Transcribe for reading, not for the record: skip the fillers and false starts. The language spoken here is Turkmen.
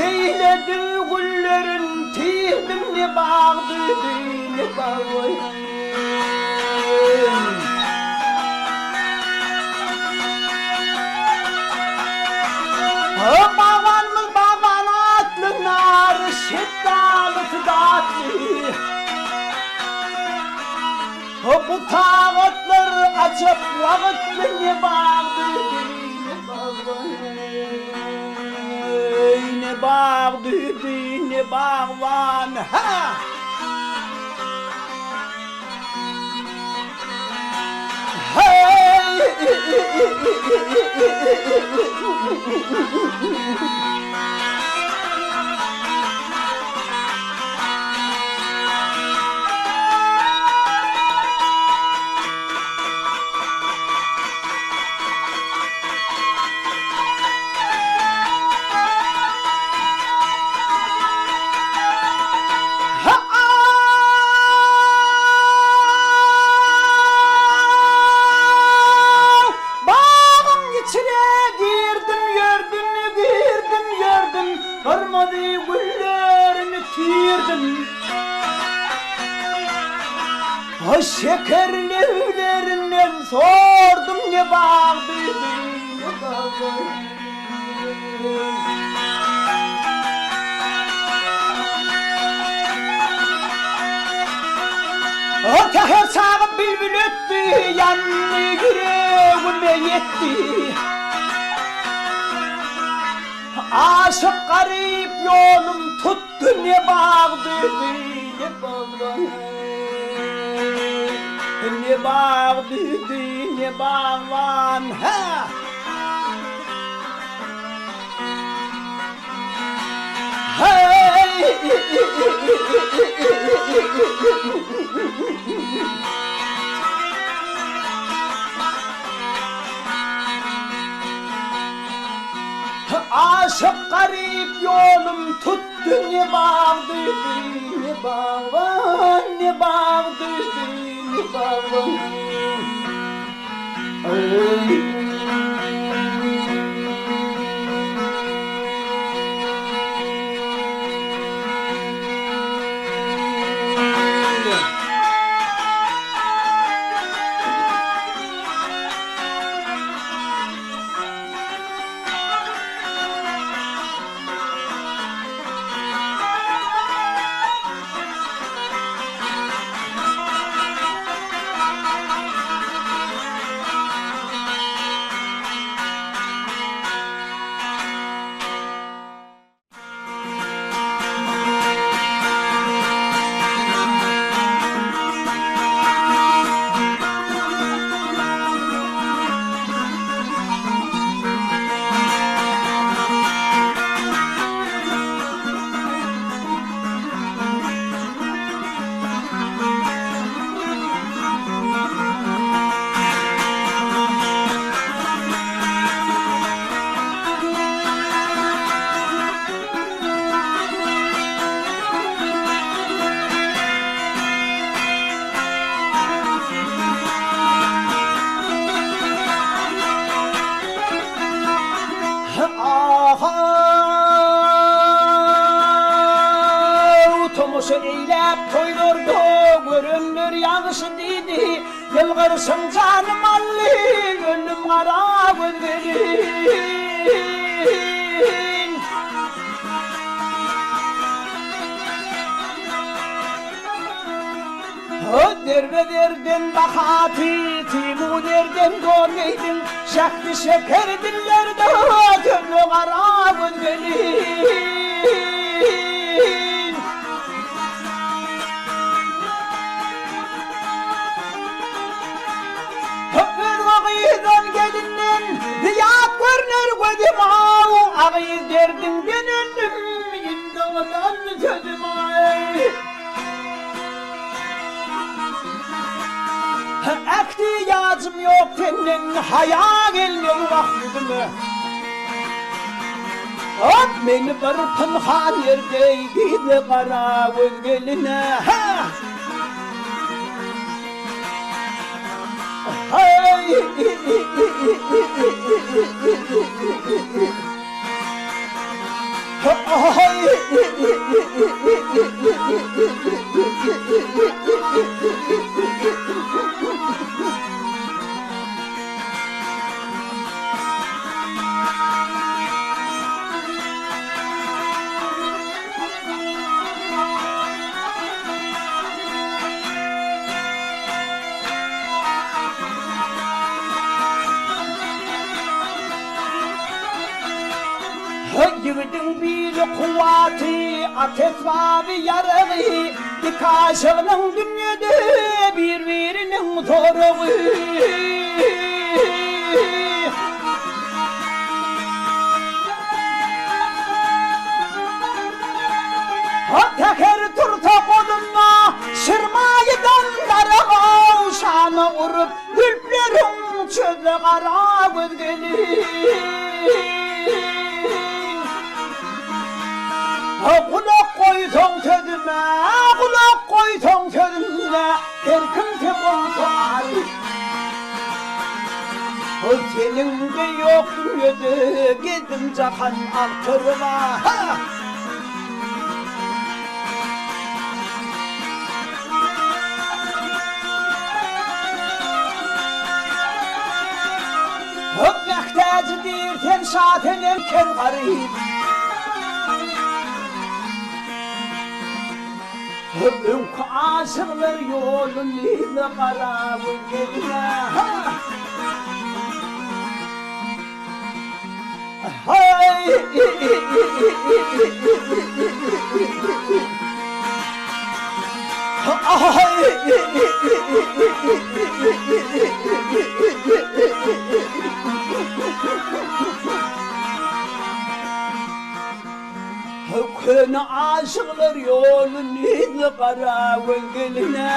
Beýle güllerin tirdim ne bag düýdi ne bagban. Bagbanymyz bagban atly nary şetdalysy datly. Bu tagatlar ajap wagytly ne bag düýdi ne bagban. Ne bag düýdi ne bagban. Ha! Bagyň içine girdim ýördüm, girdim ýördüm, gyrmyzy güllerini tirdim. Şeker leblerinden sordum ne bag diýdi, ne bag. Säher çagy bilbil ötdi, Ýandy ýüregime ýetdi. Aşyk garyp ýolum tutdy, Ne bag düzdi, ne bagban. Ne bag düzdi, ne bagban. Hä! Aşyk garyp ýolum tutdy ne bag düzdi ne bagban ne bag düzdi ne bagban. Ahaw, tomaşa eýläp toýlarda görenler ýagşy diýdi, Ýylgyryşyň janym aldy, öldüm gara göz gelin. Derbe-derden bahaty, Timur erden don geýdiň, Şähdi şeker dillerde, Sözle gara göz gelin. Özge gyzdan gelinden, Zyýat görner gözüm-aw, Agyz derdiňden öldüm, Indi ondan sözüm-aý. Ähtiýajym ýok senden, haýa gelmez wah ýüzüme. Hop, meni bir pynhan ýerde gizle gara göz geline. Haý! Ýigidiň bili kuwwaty, at esbaby ýaragy, Iki aşygynyň dünýede bir-biriniň soragy. Säher tursa golunda şirmaýydan daraga Şana urup zülpleriň çözle gara göz gelin. Gulak goýsaň sözüme, gulak goýsaň sözüme, Her kimse bolsa aryp. Seniň-de ýok dünýede gezdim jahan agtaryba. Mähtäji diýr sen Şasenem ken garyp. Öňki aşyklar ýoluny garagöz geline. Köne aşyklar ýoluny garagöz geline.